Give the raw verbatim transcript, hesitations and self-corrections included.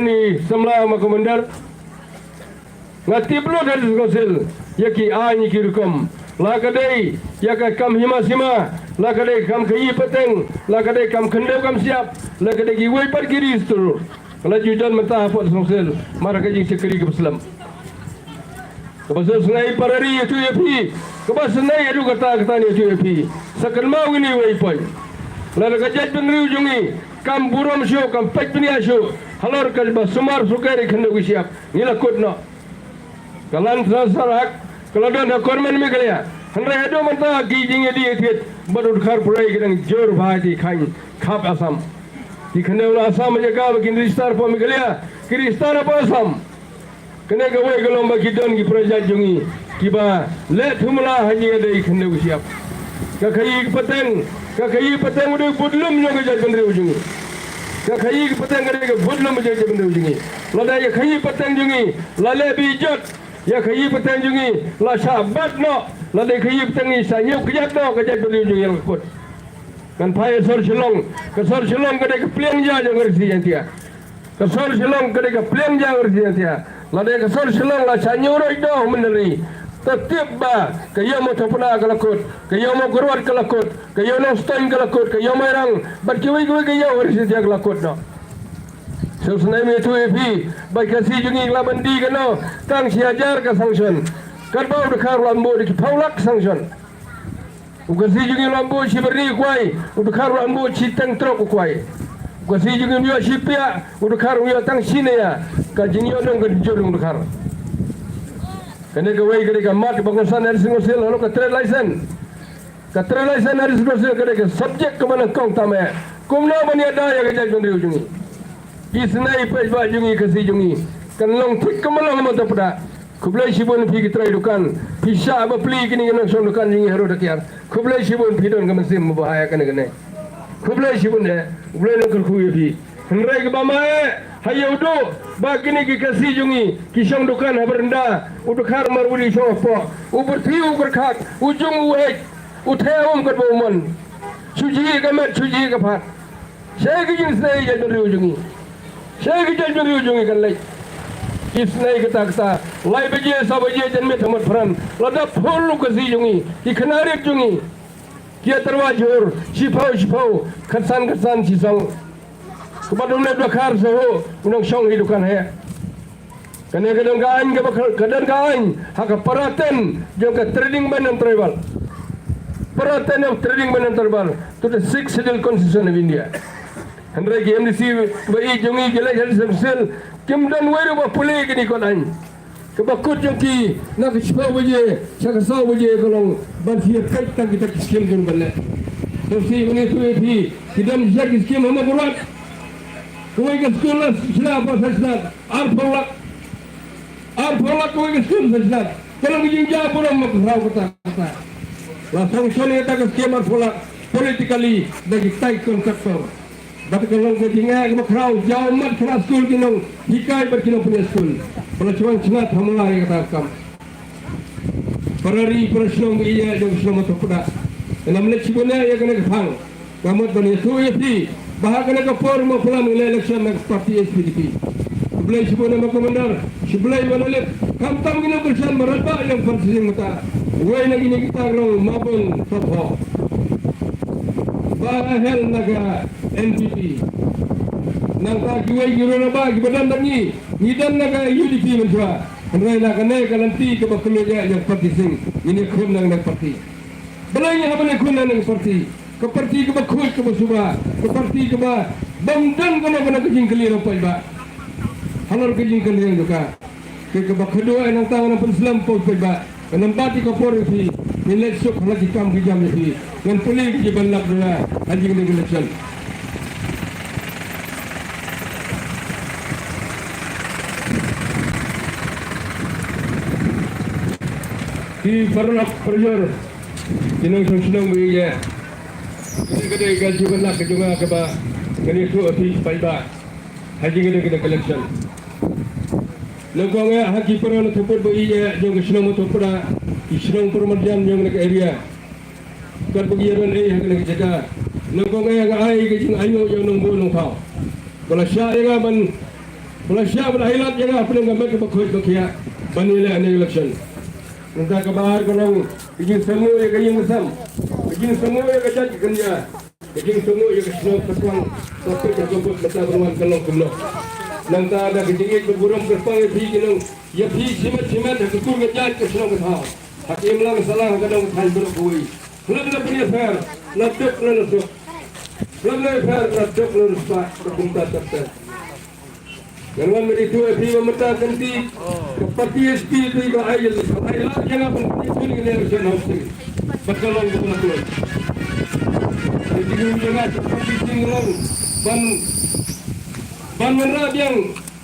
Ni samla ma commander. Nga tip lut ha District Council ïa ki aiñ ki rukom, la ka dei ïa ka kam hima sima, la ka dei kam khaïi pateng, la ka dei kam khyndew kam shyiap, la ka dei kiwei pat ki register. La ju jan mynta hapoh District Council mar ka jingshakri kaba slem. Kaba shu sngew para ri ïathuh ïa phi, kaba sngew ïathuh kata kata ni ïathuh ïa phi. Sa kynmaw ïa kine kiwei pat. Lada ka jaitbynriew jong ngi kam burom shuh, kam peit bniah shuh halor kaba sumar sukher ïa ki khyndew ki shyiap, ngi la kut noh. Ka Land Transfer Act ka la don ha Government Meghalaya. Hynrei haduh mynta ki jingïadie ïathied bad u Dkhar pule ki dang jur bha, ki kheiñ khap Assam. Ki khyndew na Assam, ïa kaba kin register hapoh Meghalaya, ki register hapoh Assam. Kane kawei ka long ba ki don ki para jait jong ngi kiba leh thumla ha jingïadei khyndew shyiap. Ka khaïi ka pateng, ka khaïi pateng u dei budlum jong ka jaitbynriew jong ngi. Ka khaïi ka pateng ka dei ka budlum jong ka jaitbynriew jong ngi. Lada ïa khaïi pateng jong ngi la leh bejot, ïa khaïi pateng jong ngi la shah bat noh, lada ïa khaïi pateng jong ngi shah ñiew kjat noh, ka jaitbynriew jong ngi la kut. Kan phai sor Shillong, ka sor Shillong ka dei ka pliang ja jong ka Rsi Jaintia. Ka sor Shillong ka dei ka pliang ja ka Rsi Jaintia. Lada ka sor Shillong la shah ñiew roi doh mynta ri, to tip ba ka ïew Mawthoppdah ka la kut, ka ïew Mawkyrwat ka la kut, ka ïew Nongstoiñ ka la kut, ka ïew Mairang bad kiwei kiwei ka ïew ka Rsi Jaintia ka la kut noh. Shu sngewthuh ïa phi ba ka Khasi jong ngi la ban die kano, tang shi hajar ka sanction. Katba u Dkhar u la buh da ki phew lak sanction. U Khasi jong ngi u la buh shi byrni kwai, u Dkhar u la buh shi teng trok u kwai. U Khasi jong ngi u ïoh shi piah, u Dkhar u ïoh tang shi nia. Ka jingïoh nong ka jur u Dkhar. Kane kawei ka dei ka mat ba kongsan ha District Council halor ka trade license. Ka trade license ha District Council ka dei ka subject kaba nyngkong tam eh. Kumno ban ïada ïa ka jaitbynriew jong ngi. Isynei paidbah jong ngi, Khasi jong ngi, kan long thik kumba long ha Mawthoppdah. Khublei shibun phi ki trai dukan, phi shah bapli kine ki nongshong dukan jong ngi harud hakiar. Khublei shibun, phi don ka mynsiem ba bha ïa kane kane. Khublei shibun eh, U Blei un kyrkhu ïa phi. Hynrei kaba ma eh, ha ïa u duh ba kine ki Khasi jong ngi ki shong dukan ha byrnda, u Dkhar marwei u shong hapoh, u pyrthiew u kyrkhat, u jung u eit, u theh um katba u mon. Shu jhieh ka met, shu jhieh ka phad. Shaei ka jingisynei ka jaitbynriew jong ngi? Shaei ka jaitbynriew jong ngi kan leit? Isynei kata kata, lai baje, saw baje janmiet ha Motphran, la dap phul u Khasi jong ngi, ki khynnah rit jong ngi ki ïa tyrwa jhur shiphew shiphew, khatsan khatsan shisong. Kaba dum leh Dkhar sa ho, u nongshong hi dukan heh. Kane ka don ka aiñ kaba ka, ka don ka aiñ ha ka para ten jong ka Trading ban non-tribal. Para ten of Trading ban non-tribal to the Sixth Schedule Constitution of India. Hynrei ki M D C ba ïeit jong ngi ki leit ha District Council, kim don wei ruh ba pule kine ki kot aiñ. Kaba kut jong ki na ka shiphew baje sha ka saw baje ka long ban peit tang kita ki skim jong ban leh. To shi mynne tu ïa phi, ki don ïa ki skim ha Mawkyrwat. Kawei ka skul la shna ba sa shna arphew lak. Arphew lak kawei ka skul sa shna. Ka long ka jingjia burom ma ka khraw kata kata. La sanction ïa kata ka skim arphew lak politically da kitai ki contractor. Bad ka long ka jingeh kaba khraw, jaw mat khynnah skul ki nonghikai bad ki nongpynïaid skul. Ba la shu wan shngat ha Mawlai ïa kata ka kam. Para ri para shnong ba ïeit jong ka shnong Mawthoppdah, ngam leit shibun ïa kane ka phang. Nga mut ban ïathuh ïa phi ba ha kane ka por Mawphlang ngi leh election na ka party S P D P. Khublei shibun ma Commander, shu Blei ban leh. Khamtam kine ki election ba radbah ïa ka party sing mynta. Wei na kine kita ki long Mawbon Topho ba la hel na ka N P P. Nangta kiwei ki rangbah kiba don da ngi, ngi don na ka U D P mynshuwa. Hynrei na kane ka lynti kaba kylluid ïa ka party sing, ngin ïakhun na ka party. Balei ngi hap ban ïakhun na ka party? Ka party kaba khuid kaba suba, ka party kaba bym don kano kano ka jingkylli na u paidbah. Halor ka jingkylli jong ka, ka kaba khatduh eh nangta ngan pynslem poi paidbah. Ngan ym bat ïa ka por ïa phi, ngin leit suk ha la ki kam ki jam ïa phi. Ngan pule ki ban lap duna ha jingdon election. Ki paralok parajor, ki nongshong shnong ba ïeit, kane ka dei ka jingban lap ka jong nga kaba ngan ïathuh ïa phi paidbah ha jingdon election. Nyngkong eh ha ki para na thuput ba ïeit jong ka shnong Mawthoppdah, ki shnong para marjan jong ka area. Katba ki ïadon eh ha kane ka jaka, nyngkong eh nga ai ka jingainguh ïa u nongbuh nongthaw ba la shah ïa nga ban Pynlong sha ba la hilat ïa nga hapdeng ka met kaba khuid ba khiah ban ïaleh ïa ka election. Nangta kaba ar ka long ka jingsngew ïa ka ïing ka sem, ka jingsngew ïa ka jait ka kynja, ka jingsngew ïa ka shnong ka shnong. Ka peit ka jong ka mynta ban wan ka long kumno. Nangta da ka jingïeit ba burom kyrpang ïa phi ki nong, ïa phi shimet shimet ha ka kur ka jait ka shnong ka thaw, ha ka imlang ka sahlang, ha ka dong ka thaiñ baroh kawei. Khlem da pynïapher na duk na suk, khlem da pynïapher na duk na riewspah, ka kumta ter ter. Ngan wan mynta ïa phi ba mynta ka lynti ka party S P P ka ai, ka ai lad ïa nga ban pynïasoh ïa ka election housing. Bad ka long kumta. Ka jingim jong nga ka party jingim long ban, ban wanrah biang